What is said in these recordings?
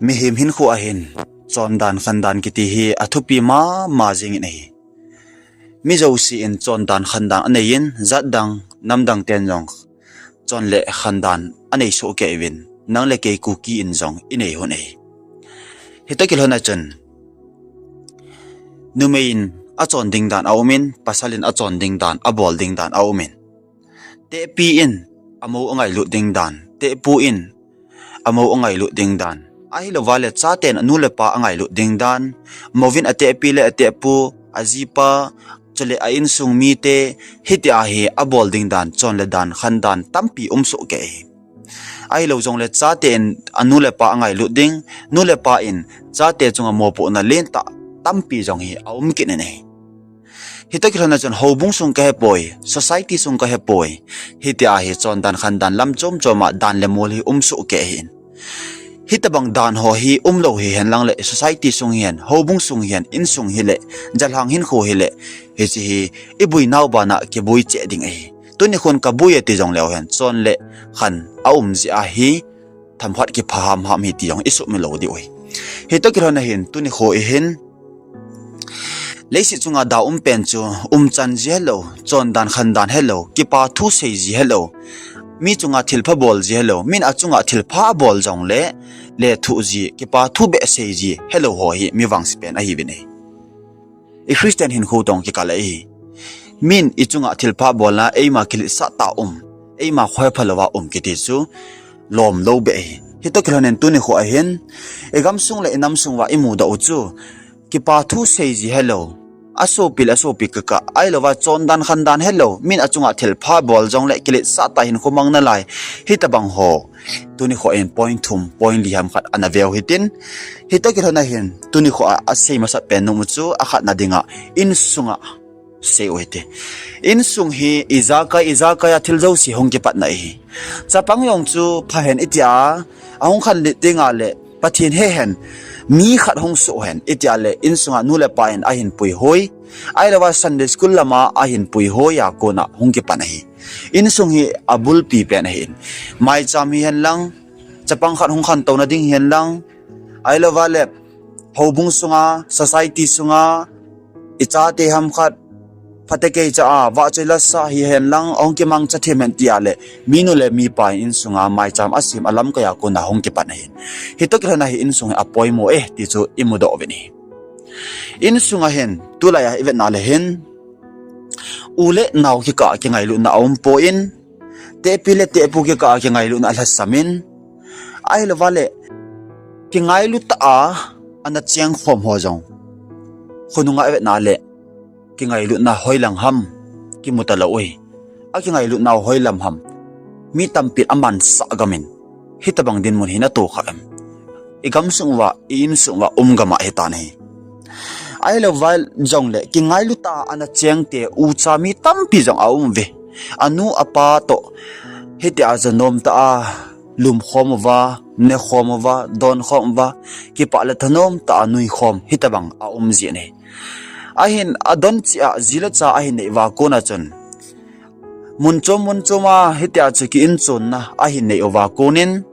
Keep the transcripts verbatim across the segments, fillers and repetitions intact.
Mihem hinkho ahin chondan khandan kiti hi athupi mama jingin ahi. Mi jouse in chondan khandan anei in, jat dang, nam dang ten jong chon le khandan anei soh kei uvin, nang le kei Kuki in jong inei hon ahi. Hitoh kilhon a chun, numei in achon ding dan aumin, pasal in achon ding dan, abol ding dan aumin. Tehpi in amou angailut ding dan, tehpu in amou angailut ding dan. Ahilouva le chaten anu le apa angailut ding dan, mouvin atehpi le atehpu, ajipa, chule a insung mite, hitia hi abol ding dan, chon le dan, khandan tampi um soh kei ahi. Ahilou jongle chaten anu le apa angailut ding, nu le pa in chate chunga mopohna lentah tampi jong hi aum kit in ahi. Hitoh kilhon a chun houbung sung kahepoi, society sung kahepoi, hitia hi chondan khandan lam chom chom a dan le mol hi um soh kei ahin. Hitobang dan ho hi umlou hihen lang le society sung hihen, houbung sung hihen, insung hile, jalhang hinkho hile, hiche hi ibui nau bana kibui cheh ding ahi. Tuni khun kabui e ti jongleu hen, chon le khan aum jeh ahi, themkhat kipha hamham hi ti jong isuhmil lou diu ahi. Hitoh kilhon a hin, tuni kho ihin, leiset chunga da um pen chu, umchan ji helou, chondan khandan helou, kipa thu sei ji helou, mi chunga thilpha bol ji helou, min achunga thilpha abol jongle, lethuh ji, kipa thu beh sei ji helou ho hi mi vangse pen ahiuvin ahi. I Christian hinkho toh kikal ahi. Min ichunga thilpha bolna, eima kiletsah tah um, eima khoipha louva um kiti chu lomlou beh ahi. Hitoh kilhon in tuni kho ahin, igamsung le inamsung uva imudoh u chu, kipa thu sei ji helou, asopi le asopi kakah, ahilouva chondan khandan helou, min achunga thilpha bol jongle kiletsah tah hinkho mang nalai, hitobang ho. Tuni kho in point thum, point li ham khat ana veu hitin. Hitoh kilhon a hin, tuni kho a asei masat pen nom u chu, akhatna dinga, insunga sei u hite. Insung hi ijakai, ijakai a thil jouse hung kipatna ahi. Chapang jong chu phahen itia, ahung khanlet dinga le, Pathen hehen, mi khat hung soh hen, itia le, insunga nu le pa in ahin puihoi, ahilouva Sunday school lama ahin puihoi a kona hung kipan ahi. Insung hi abulpi pen ahin. Maicham hihen lang, chapang khat hung khantouna ding hihen lang, ahilouva le, houbung sunga, society sunga, ichate ham khat, phatecha a, vahchoi lasah hihen lang, ahung kimangcha them hen tia le, minu le mipa in insunga, maicham asem alamkai a kona hung kipan ahin. Hitoh kilhon a hi insung hi apoimo e, ti chu imudoh uvin ahi. Insung a hin, tulai a ivetna le hin, u le nao kikah a kingailutna aumpoi, tehpi le tehpu kikah a kingailutna alhasam in, ahilouva le, kingailu tah a, ana chengkhom ho jong, khonunga ivetna le, kingailutna hoilang ham, kimu talou ahi. Akingailutnau hoilam ham, mi tampin amansah gamin, hitobang dinmun hi natoh kha em? Igamsung uva, i-insung uva um gam ahitan ahi. Ahilouva jongle, kingailu tah a ana chengte, ucha mi tampi jong aum uve. Anu apa toh, hitia chu nomtah a, lumkhom uva, nekhom uva, donkhom uva, kipah le thanom tah a nuikhom, hitobang aum jin ahi. Ahin adon cheh a, ji le cha ahin nei uva kona chun, mun chom mun chom a, hitia chu ki-inchonna ahin nei uva konin,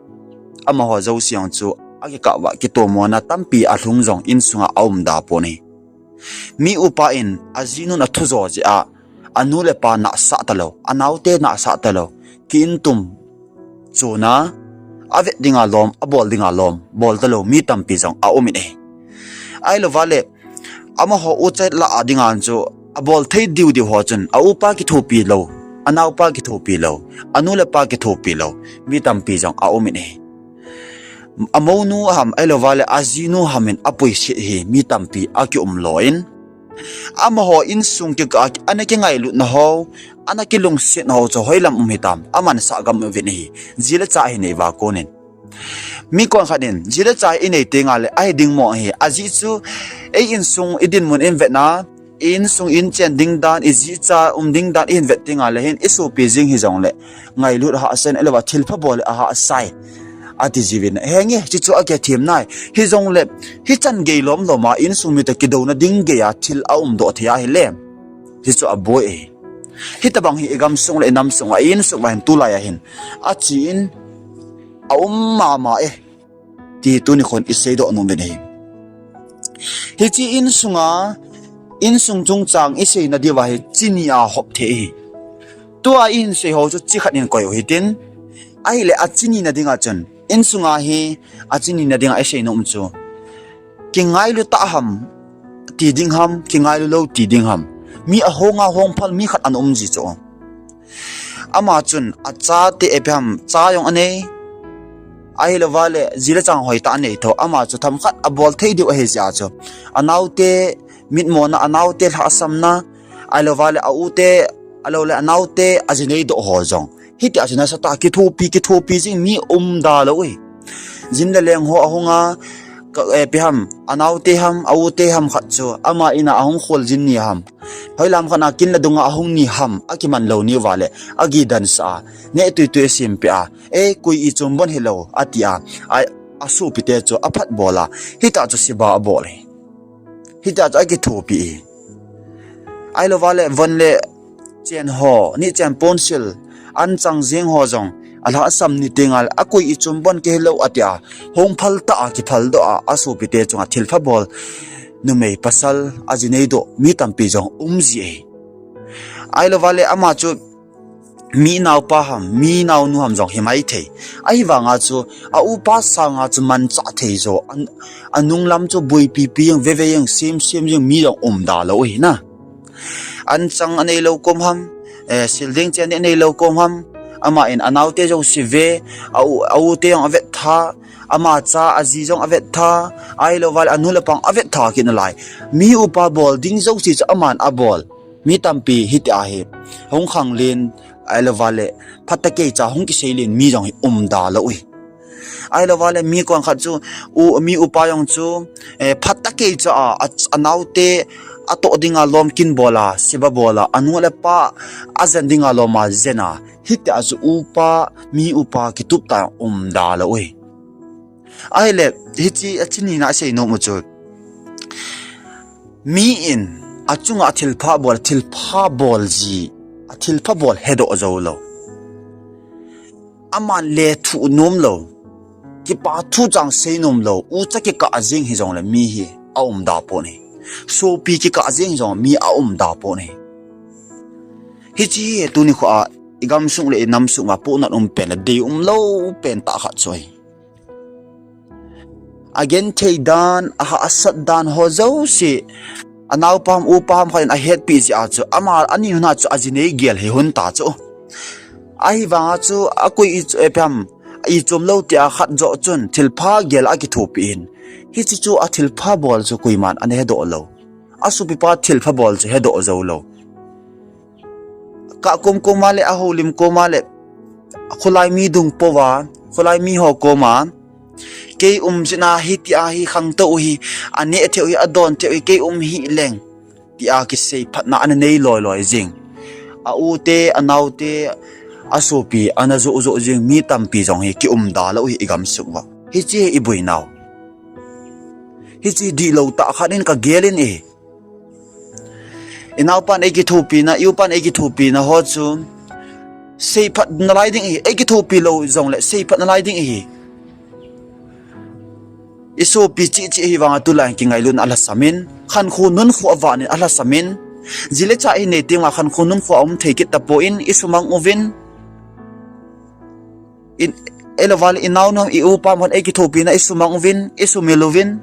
amaho jouse jong chu akikah uva kitomona tampi alhung jong insunga aum da pon ahi. Mi upa in ajinun athu jo jeh a, anu le apa nahsah talou, anaote nahsah talou, ki-intum chona, avet dinga lom, abol dinga lom, bol talou mi tampi jong aum in ahi. Ahilouva le, amaho ucha lah a dinga chu, abol thei diu diu ho chun, aupa kithopi lou, anaopa kithopi lou, anu le apa kithopi lou, mi tampi jong aum in ahi. Amounu ham, ahilouva le ajinu ham in apuiset hi mi tampi akium lou in, amaho insung kikah a ana kingailutna ho, ana kilungsetna ho chu hoilam um hitam, amansah gam uvin ahi, ji le cha ahin nei uva konin. Mi konkhat in, ji le cha inei tengle, ahi ding mong ahi, ajeh chu, ei insung idinmun in vetna, i-insung inchen ding dan, iji icha um ding dan ihin vet tengle hin, isopi jing hijongle, ngailut hahsa in, ahilouva thilpha bol le ahahsa e, ati jiuvin. Henge, hiche chu akihethem nai. Hijongle, hichan gei lom lom a, insung mite kidouna ding gei a, thil aumdoh thei ahile, hiche chu aboi ahi. Hitobang hi igamsung le inamsung a, i-insung uva hin tulai a hin, achi in, aum mama e. ti tuni khun isei doh nom uvin ahi. Hiche insunga, insung chungchang isei nadiuva hi chi ni a hop thei ahi. Tua ihin sei ho chu chi khat in koi u hitin. Ahile achi nina dinga chun, insunga hi achi nina dinga isei nom chu, kingailu tah ham ti ding ham, kingailu lou ti ding ham. Mi ahonga hongphal mi khat ana um ji chu. Ama chun achate ipi ham, cha jong anei. Ahilouva le ji le chang hoitah anei tho. Ama chu themkhat abol thei diu ahi jeh a chu, anaote mitmona, anaote lhahsamna, ahilouva le aute, ahilou le anaote aji nei doh ho jong, hitia chu nasatah a kithopi, kithopi jing mi umda lou ahi. Jin le leng ho ahunga, ipi ham, anaote ham, aute ham khat chu ama ina ahung khol jin ni ham, hoilam khat a kin le dunga ahung ni ham akiman lou niuva le, agidansah a, neh tuitui asempeh a, e, koi ichom bon hilou atia, a, asopite chu aphat bol a, hitia chu siba abol ahi. Hitia chu akithopi ahi. Ahilouva le von le chen ho, nihchen ponsil, anchang jeng ho jong, alhahsam ni tenga le, akoi ichom bon kei hilou atia, hongphal tah a kiphaldoh a, asopite chunga thilpha bol, numei pasal aji nei doh mi tampi jong um ji ahi. Ahilouva le ama chu mi naopa ham, mi naonu ham jong himaithei. Ahivanga chu, aupa sanga chu manchah thei jo, anung lam chu boipipi jeng, veve jeng, semsem jeng mi jong umda lou ahi na. Anchang anei lou kom ham, sil ding chen anei lou kom ham, ama in anaote jouse ve, aute jong avet tha, ama cha aji jong avet tha, ahilouva le anu le pa jong avet tha kit nalai. Mi upa bol ding jouse chu aman abol. Mi tampi hitia hi hung khanglen, ahilouva le phatah keicha hung kiseilen mi jong hi umda lou ahi. Ahilouva le mi koi khat chu, mi upa jong chu phatah keicha a, anaote atoh dinga lom kin bol a, siba bol a, anu le pa ajen dinga lom a jen a, hitia chu upa, mi upa kitup tah a umda lou ahi. Ahile hiche achi nina isei nom u chu, mi in achunga athilpha bol, athilpha bol ji, athilpha bol hedoh joulou, aman lethuh nomlou, kipa thu chang sei nomlou, ucha kikah jeng hijongle mi hi aumda pon ahi. Sopi kikah jeng hijong mi aumda pon ahi. Hiche hi tunikho a igamsung le inamsung a pohnat um pen le deium lou pen tah khat chu ahi. Agenthei dan, ahahsat dan ho jouse, anaopa ham upa ham khat in ahetpeh jeh a chu, ama ani huna chu aji nei gel hi hon ta chu. Ahivanga chu akoi ipi ham, ichom lou tia khat joh chun thilpha gel a akithopi in. Hiche chu athilpha bol chu koiman ana hedoh lou. Asopipa thilpha bol chu hedoh joulou. Kah kom koma le, ahoulim koma le, kholai mi dung pouva, kholai miho koma, kei um jeh a hitia hi khangtou u hi, aneh thei u hi, adon thei u hi, kei um hih leng, tia kiseiphatna ana nei loi loi jing. Aute, anaote, asopi ana joh joh jing mi tampi jong hi kiumda lou hi igamsung uva. Hiche hi iboinau. Hiche dihlou tah khat in kagel in ahi. Inaopan eikithopina, iupan eikithopina ho chu seiphat nalai ding ahi, eikithopi lou jongle seiphat nalai ding ahi. Isopi cheh cheh ahivanga tulai kingailutna alhasam in, khankho nunkho avan in alhasam in, ji le cha inei tenga khankho nunkho aum thei kit tapon, isumang uvin. Ahilouvale inaonu, iupa hon eikithopina isumang uvin, isumil uvin.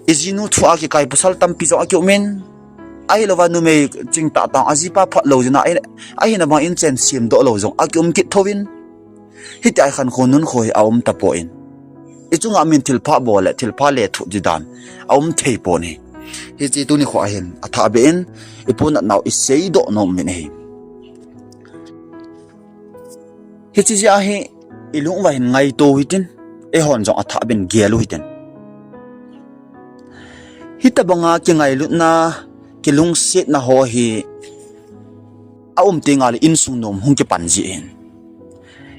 Ijinu thua kikai pasal tampi jong akiumin. Ahilouva numei chingtah tah ajipa phatlou jeh a, ahina bang inchen semdoh lou jong akium kit thouvin. Hitia khankho nunkho hi aum tapon. Ichunga min thilpha bol le thilpha lethuh ji dan aum theipon ahi. Hiche tunikho ahin athahbeh in ipohnat nau iseidoh nom uvin ahi. Hiche jeh a hi ilung uva hin ngaito u hitin, eihon jong athahbeh in gel u hitin. Hitobanga kingailutna, kilungsetna ho hi aum tengle insung nom hung kipan ji ahin.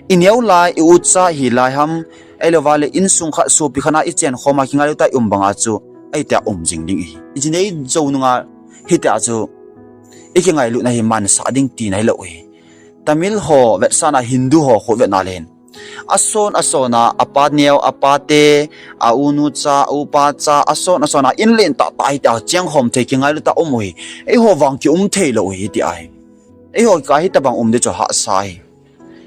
Ineo lai, iucha hilai ham, ahilouvale insung khat sopi khat a ichenkhoma kingailuta ium banga chu, ahitia um jing ding ahi. Ijinei jou nunga hitia chu ikingailutna hi mansah ding tina hilou ahi. Tamil ho vetsahna Hindu ho khu vetna le hin, Ason ason a, apa neo, apa te, a u nu cha, upa cha, ason ason a, in len tah tah hi tia cheng khom thei kingailu ta um u hi. Eiho vang ki um thei lou u hi tia hi. Eiho ka hi tabang um di chu hahsa hi.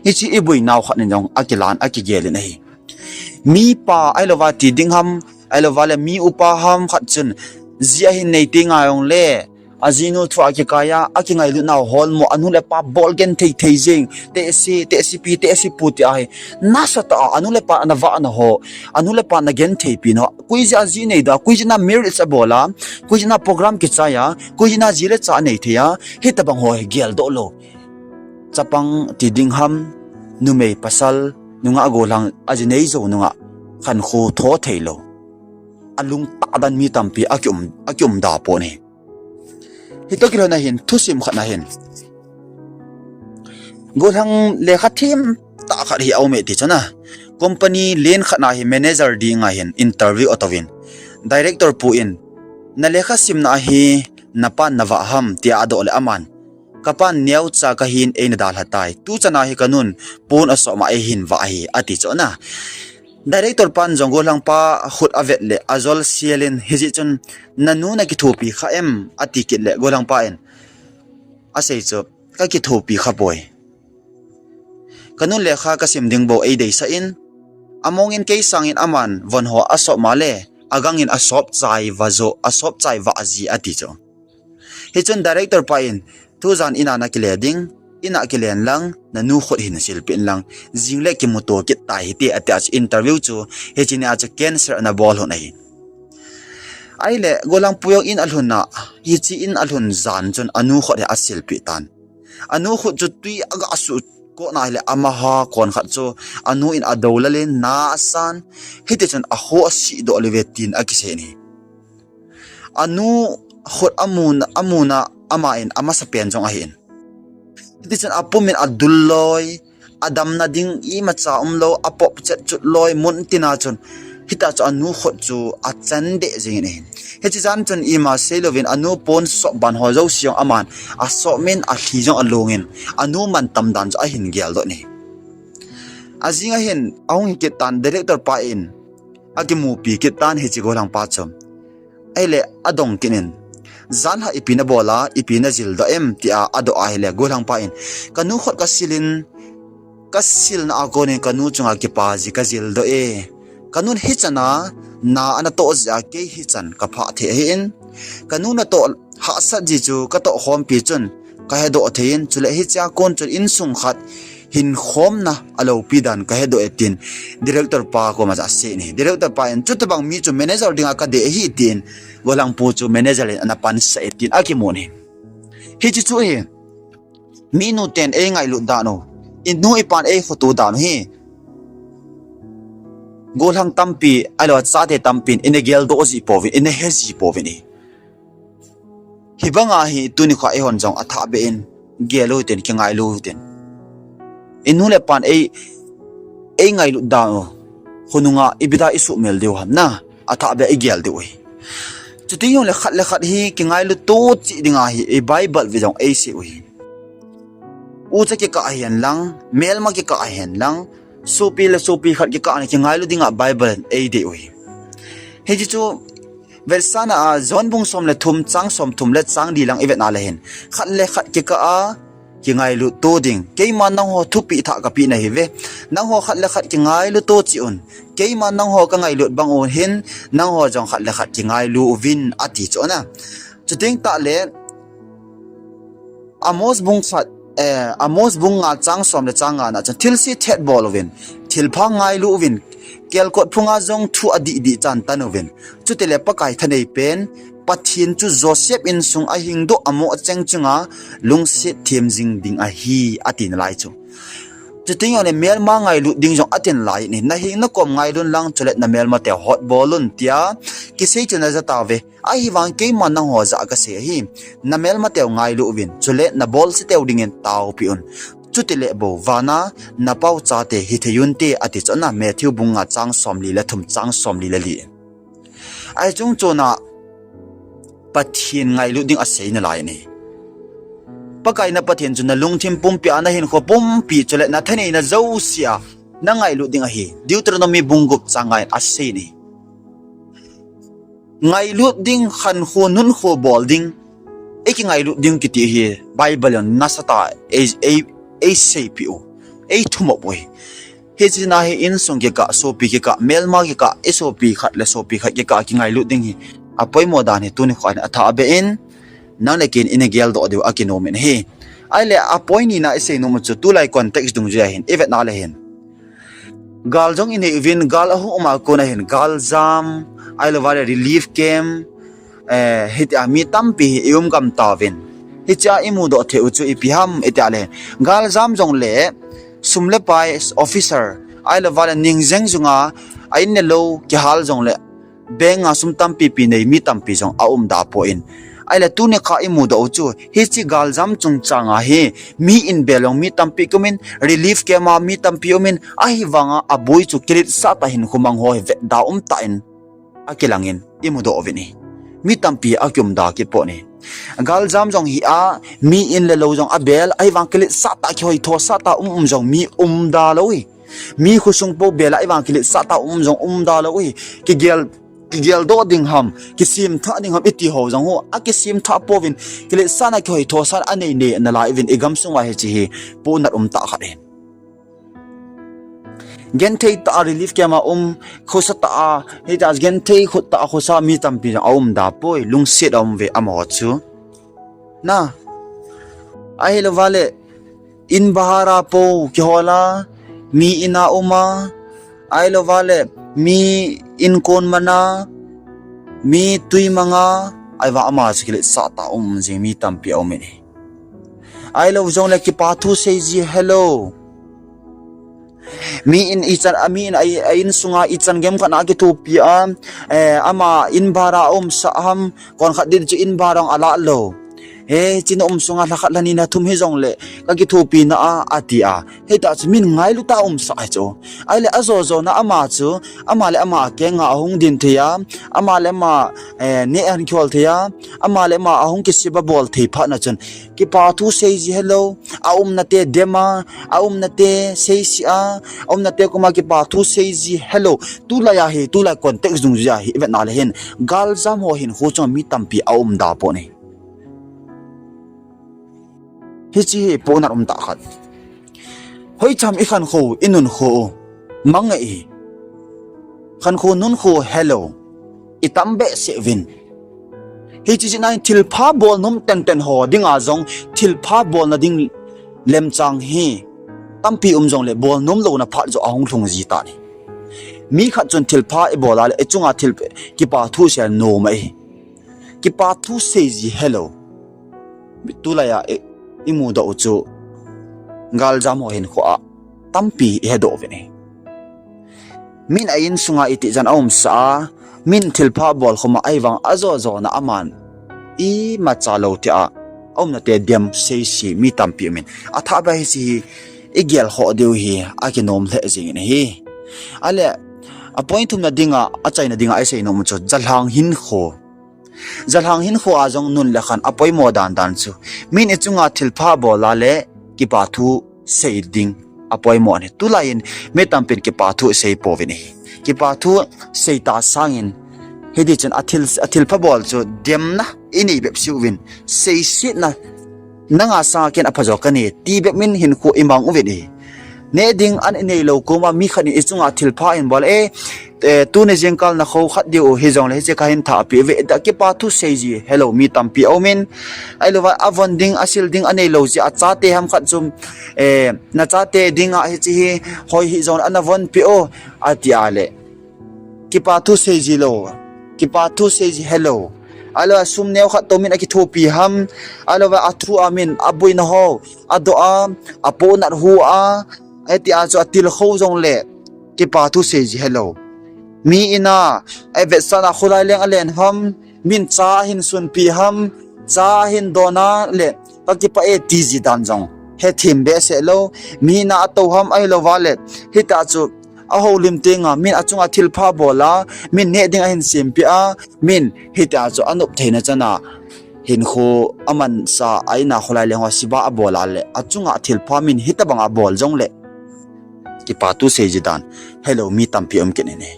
Hichi i bui nau khat nin jong akilan, akigel in ahi. Mi pa, ailou va ti ding ham, ailou va le mi upa ham khat chun, ji ahin nei ti ngai ong le, ajinu thu a kikai a, akingailu nau hol mo, anu le pa bol gen thei thei jing, te si, te si pi, te si pu ti ahi. Nasa ta a, anu le pa na va na ho, anu le pa na gen thei pi no, kui ji aji nei da, kui ji na marriage a bol a, kui ji na program kichai a, kui ji na ji le cha nei thei a, hi tabang ho hi gel doh lou. Chapang ti ding ham, numei pasal, nungah gollhang, aji nei jou nungah, khankho tho thei lou. Alung tah dan mi tampi, aki um, aki um da pon ahi. Hitoh kilhon a hin, thusim khat na hin. Gollhang lekha them tah khat hi a um e ti chun a. Company len khat na hi manager ding a hin interview atou vin. Director pu in, na lekha simna a hi na pan na va ham tia adoh le aman. Ka pan neocha ka hin eina dalha tai. Tu chan a hi ka nun pon asop ma eihin va ahi ati chun a. Director pan jong gollhang pa khut avet le ajol sial in hiji chun na nu na kithopi kha em ati kit le gollhang pa in asei chu ka kithopi kha poi. Ka nun lekha ka sim ding bou ei deisah in, among in kei sang in aman von ho asop ma le, agang in asop chai va jo, asop chai va aji ati chu. Hichun director pa in, tujan in a na kile ding, in a kilen lang, na nu khut hin silpin lang, jing le kimuto kit tai hite ati a chu interview chu, hichi ni a chu cancel ana bol lhon ahi. Ahile, gollhang pu jong in alhun a, hichi in alhun jan chun anu khut hi asilpi tan. Anu khut chu tui aga su ko na hile amaha kon khat chu anu in adou lal in na asan, hiti chun aho asi doh le ve tin akisei ni. Anu khut amun, amun a ama in amasa pen jong ahin. Hiti chun apum in adul loi, adamna ding imacha um lou, apop chet chut loi, mun tina chun. Hita chu anu khut chu achan deh jing in ahin. Hichi jan chun ima sei louvin anu pon sop ban ho jouse jong aman, asop min alhi jong alung in, anu mantam dan chu ahin gel doh ni. Ajing ahin, ahung hi kit tan director pa in, akimupi kit tan hichi gollhang pa chu. Ahile adong kit in, jan lha ipi na bol a, ipi na jil doh em, tia adoh ahile gollhang pa in, ka nu khut ka sil in, ka silna a kon in ka nu chunga kipa ji ka jil doh e. Ka nun hichan a, na ana toh jeh a kei hichan ka phah thei ahi in. Ka nu na toh hahsat ji chu ka toh khompi chun, ka hedoh thei in, chule hichea kon chun insung khat hin khomna aloupi dan ka hedoh e tin, director pa koma chu asei ni. Director pa in, chutabang mi chu manager dinga ka dei ahi tin, gollhang pu chu manager in ana pansah e tin akimu ni. Hichi chu hi, mi nu ten eingailut dan u, inu ipan eikhoto dan u hi, gollhang tampi, ahilou chate tampin, ina geldoh ji pouvin, ina he ji pouvin e. Hibanga hi tuni kho eihon jong athahbeh in, gel u hitin, kingailu hitin. Inu le ipan ei, eingailut dan u, khonunga ibida isuhmil diu ham na, athahbeh igel diu hi. Chuti jongle khat le khat hi kingailu to cheh dinga hi, i Bible vin jong eisei u hi. Ucha kikah ahen lang, melma kikah ahen lang, sopi le sopi khat kikah a kingailu dinga Bible in eidei u hi. Hichi chu, vetsahna a, John bung som le thum, chang som thum le chang li lang ivet na le hin, khat le khat kikah a, kingailu to ding. Keiman nangho thupeh thah kapeh nahiuve. Nangho khat le khat kingailu to cheh un. Keiman nangho kangailut bang u hin, nangho jong khat le khat kingailu uvin ati chu na. Chuteng tahle, Amos bung khat, eh, Amos bung nga chang som le chang nga na chun, thilse thet bol uvin, thilpha ngailu uvin, kelkot phunga jong thu adih dih chan tan uvin. Chutile Pakai thanei pen, Pathen chu Joseph insung ahingdoh amoh cheng chunga lungset them jing ding ahi, ati nalai chu. Chuteng jongle melma ngailut ding jong ati nalai in, nahing nakom ngailun lang chule namelmateu hotbol un tia kisei chu naja tauve. Ahivang keiman nangho jah a kasei ahi, namelmateu ngailu uvin, chule nabolseteu dingin taopeh un. Chutile bou vana napao chate hithei unte ati chu na, Matthew bung nga chang somli le thum, chang somli le li. Ahi chungchona Pathen ngailut ding asei nalai in ahi. Pakai na Pathen chu nalungthim pumpi a, nahinkho pumpi chule nathaneina jousea na ngailut ding ahi. Deuteronomy bung gup chang nga in asei in ahi. Ngailut ding, khankho nunkho bol ding, i kingailut ding kiti hi Bible in nasatah a ei, ei, ei seipeh u, ei thumop u ahi. Hiche na hi insung kikah, sopi kikah, melma kikah, i sopi khat le sopi khat kikah kingailut ding hi apoimo dan hi tuni kho in athah beh in, nang le kei in i geldoh diu akinom in ahi. Ahile apoimo nina i seinom u chu tulai context dungjui a hin i vet na le hin, gal jong i nei uvin, gal ahung um a kon a hin galjam, ahilou vale relief camp, eh, hitia mi tampi hi i um gam tauvin. Hichea i mudoh thei u chu ipi ham i tia le, galjam jongle sum le pai, officer, ahilou vale ningjeng jung a, a in le lou kihal jongle, bank a sum tampi pi nei mi tampi jong aum da poi. Ahile tuni kha i mudoh u chu hiche galjam chungchang a hi mi in bel jong mi tampi um in, relief camp a mi tampi um in, ahivanga aboi chu kiletsah tah hinkho mang ho hi vetda um tah in akilang in i mudoh uvin ahi. Mi tampi akium da kit poi. Galjam jong hi a, mi in le lou jong abel, ahivang kiletsah tah, kihoithosah tah um um jong mi um da lou ahi. Mi khosung pou bel a, ahivang kiletsah tah um um jong um da lou ahi. Kigel, kigeldoh ding ham, kisemthah ding ham i ti ho jong u akisemthah pouvin, kiletsahna kihoithosahna anei nei nalai uvin i gamsung uva hiche hi pohnat um tah khat ahi. Genthei tah a relief camp a um, khosa tah a, hitia genthei khut tah a khosa mi tampi jong aum da poi, lungset a um uve amaho chu. Na, ahilou vale, in bahar a pou kihol a, mi in a um a, ahilou vale, mi inkon man a, mi twi mang a, ahivang ama chu kiletsah tah um jing mi tampi aum in ahi. Ahilou jongle kipa thu sei ji helou. Mi in ichan, a mi in a, a insunga ichan gem khat a kithopi a, eh, ama in bahar a umsah ham, konkhat din chu in bahar jong alah lou. He, hiche na um sunga lha khat lha ni lha thum hijongle kakithopi na a, ati a. Hitia chu min ngailut a umsah ahi chu. Ahile ajo jona ama chu, ama le ama akeng a ahung din thei a, ama le ama, eh, neh ahin khol thei a, ama le ama ahung kisep a bol thei phat na chun, kipa thu sei ji helou, aumna te dem a, aumna te seisih a, aumna te koma kipa thu sei ji helou. Tulai a hi, tulai context dungjui a hi i vet na le hin, galjam ho hinkho chunga mi tampi aum da poi. Hiche hi pohnat um tah khat. Hoicham i khankho, i nunkho u, mang e i khankho nunkho helou, i tam behseh uvin. Hiche jeh a hin thilpha bolnom tenten ho dinga jong thilpha bolna ding lemchang hi tampi um jongle bolnom louna phat joh ahung lhung ji tan ahi. Mi khat chun thilpha i bol a le i chunga thil, kipa thu sei nom ahi. Kipa thu sei ji helou. Tulai a i, i mudoh u chu galjam ho hinkho a tampi i hedoh uvin ahi. Min a insunga itih jan aumsah a, min thilpha bol khom a, ahivang ajo jona aman imacha lou tia aumna te dem seisih mi tampi um in. Athah beh hiche hi i gelkhoh diu hi akinom lheh jing in ahi. Ahile, a point thumna dinga, achaina dinga i seinom u chu jalhang hinkho. Jalhang hinkho a jong nun le khan apoimo dan dan chu, min i chunga thilpha bol a le kipa thu sei ding apoimo ahi. Tulai in mi tampin kipa thu sei pouvin ahi. Kipa thu sei tah sangin, hiti chun athil, athilpha bol chu demna i nei bep seh uvin, seisetna, nanga sanga ken aphajo kanei ti bep min hinkho i mang uvin ahi. Neh ding an i neilou koma mi khat in i chunga thilpha ahin bol e, eh, tuni jingkal na kho khat diu hijongle hiche kahin thahpeh uve, tia kipa thu sei ji helou mi tampi aum in. Ahilou va, avon ding, asil ding aneilou jeh a, achate ham khat chu, eh, nachate dinga hiche hi hoi hijongle ana vonpeh o, ati a le, kipa thu sei ji lou, kipa thu sei ji helou. Ahilou va, sum neo khat toh min akithopi ham, ahilou va, athu a min aboina ho adoh a, apohnat hu a, hitia chu atilkhou jongle kipa thu sei ji helou. Mi in a, avetsahna kholai leng alen ham, min cha ahin sunpeh ham, cha ahin don a le, kakipah e ti ji dan jong hethem behseh lou. Mi in a atou ham, ahilou va le, hitia chu ahoulim tenga min achunga thilpha bol a, min neh ding ahin sempeh a, min hitia chu anop theina chana hinkho amansa a, in a kholai leng ho seba abol a le, achunga thilpha min hitobang abol jongle, kipa thu seiji dan helou mi tampi um kit in ahi.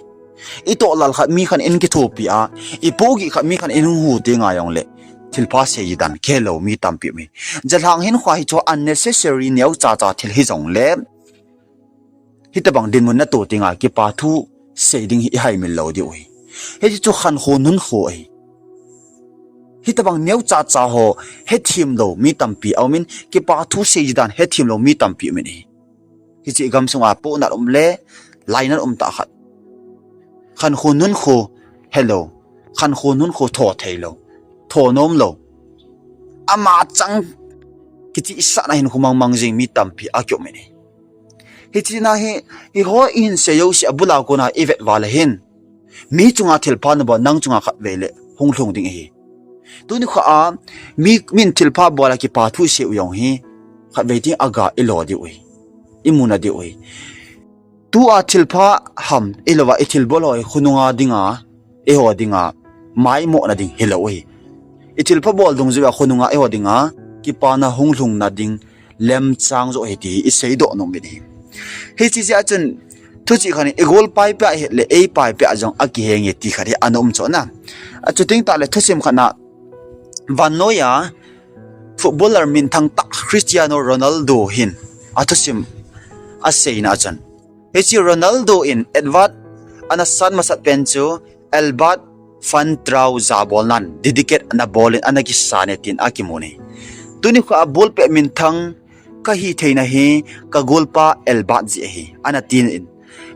Itoh lal khat mi khat in kithopi a, ipohgih khat mi khat in hung hu teng a jongle thilpha seiji dan kihelou mi tampi um ahi. Jalhang hin khua hi chu unnecessary neocha cha thil hijongle, hitobang dinmun nato teng a kipa thu sei ding hi ihaimil lou diu ahi. Hiche chu khankho nunkho ahi. Hitobang neocha cha ho hethem lou mi tampi aum in, kipa thu seiji dan hethem lou mi tampi um in ahi. Hiche gamsung a pohnat um le lainat um tah khat, khankho nunkho helou, khankho nunkho tho theilou, tho nomlou, ama chang kichihsahna hinkho mangmang jing mi tampi akium in ahi. Hiche na hi, hiho ihin sei jouse abul a kona ivet uva le hin, mi chunga thilpha nabol nang chunga khatvei le hung lhung ding ahi. Tuni kho a, mi, min thilpha bol a kipa thu sei u jong hi, khatvei teng aga ilo diu ahi, imuna diu ahi. Tua thilpha ham ilouva, ithilbol ho hi khonunga dinga, eiho dinga maimohna ding hilou ahi. Ithilpha bol dungjui a khonunga eiho dinga kipana hung lhungna ding lemchang joh ahi ti iseidoh nom uvin ahi. Hiche jeh a chun, thuchih khat in igol pai peh a ihet le ei pai peh a jong akihenge ti khat hi ana um chu na. Achuteng tah le thusim khat na, vannoiya footballer minthang tah Cristiano Ronaldo hin athusim aseina a chun, hiche Ronaldo in advert ana san masat pen chu Albert Van Trouw jabolnan dedicate ana bol in ana kisan e tin akimun ahi. Tuni kho a ball peh minthang kahi theina hi kagolpa Albert jeh ahi, ana tin,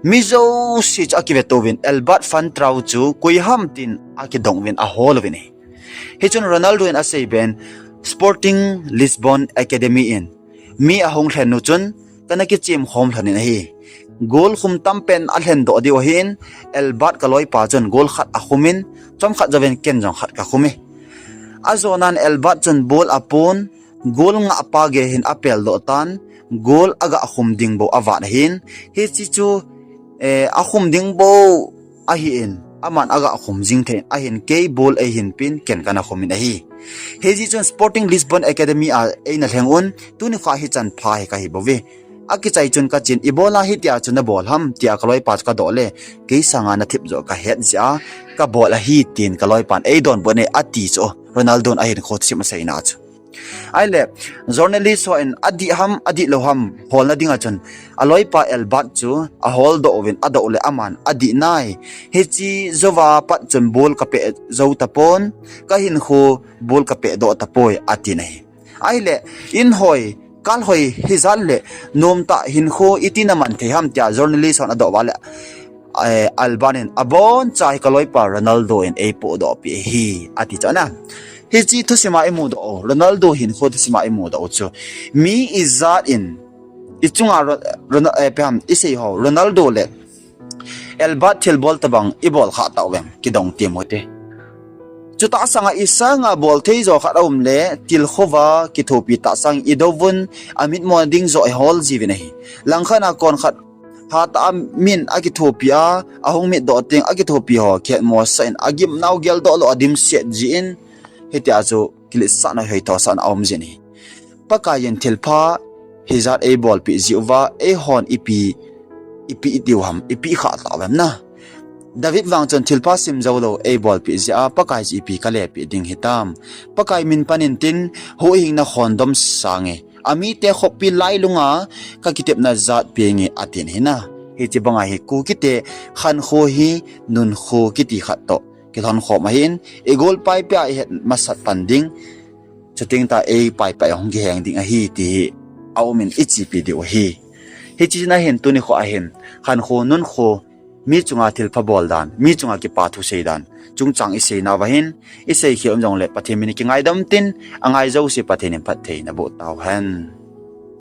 mi jouse chu akivet uvin Albert Van Trouw chu koiham tin akidong uvin ahol uvin ahi. Hichun Ronaldo in asei ben, Sporting Lisbon Academy in mi ahung lhen u chun kana kichemkhom lhon in ahi. Goal khum tampen alhendoh diu ahin, Albert kaloipa chun goal khat akhum in, chomkhat jouvin ken jong khat kakhum e. Ajonan Albert chun ball apon, goal ngahpa gei hin apeldoh tan, goal aga khum ding bou avat ahin, hiche chu, eh, akhum ding bou ahin, aman aga khum jing thei in, ahin kei ball eihin pen ken kana khum in ahi. Hijeh chun Sporting Lisbon Academy a eina lheng un, tuni kho hichan pha hi kahi bouve. Akichai chun kachen, ibola hitia chu nabol ham, tia kaloipa chu kadoh le, kei sanga nathip joh kahet jeh a kabol ahi, tin kaloipan eidonbut e ati chu, Ronaldo in ahinkho thusim aseina chu. Ahile, journalist hon adih ham, adihlou ham holna dinga chun, aloipa Albert chu aholdoh uvin adoh le aman adih nai. Hiche jouva pat chun ball kapeh jou tapon, kahinkho ball kapehdoh tapoi, atin ahi. Ahile, inhoi, kalhoi hijat le, nomtah hinkho iti naman thei ham tia journalist hon adoh uva le, eh, Albert in, aboncha hi kaloipa Ronaldo in eipohdohpeh ahi, ati chu na. Hiche thusima imudoh u, Ronaldo hinkho thusima imudoh u chu, mi ijat in ichunga Ro-, Ron-, eh, ipi ham, isei ho, Ronaldo le Albert thilbol tobang ibol khah tauvem, kidong tem u hite. Chutah sanga isanga bol thei jo khat aum le, tilkhouva kithopi tah sang idouvun, amitmo ding joh ihol jiuvin ahi. Langkhat a kon khat hatah a min akithopi a, ahung mitdoh teng akithopi ho kihetmosah in, agimnau geldoh lou adimset jeh in, hitia chu kiletsahna hoithosahna aum jin ahi. Pakaiyin thilpha hijat eibolpeh jeh uva, eihon ipi, ipi itiu ham, ipi ikhah tauvem na. David vang chun thilpha sim joulou eibolpeh jeh a, Pakai chu ipi kalepeh ding hitam. Pakai min pan intin, huhhingna khondom sange, amite khoppi lailunga kakitepna jat penge, atin ahi na. Hiche banga hi Kukite khankho hi nunkho kiti khat toh kilhonkhom ahin, igol paipeh a ihet masat pan ding, chuteng tah eipaipeh a hung kiheng ding ahi ti hi aumin ichepi diu ahi. Hiche na hin tuni kho ahin, khankho nunkho, mi chunga thilpha bol dan, mi chunga kipa thu sei dan chungchang iseinauva hin, isei khel um jongle Pathen min kingaidam tin, angai jouse Pathen in phatthei naboh tauhen.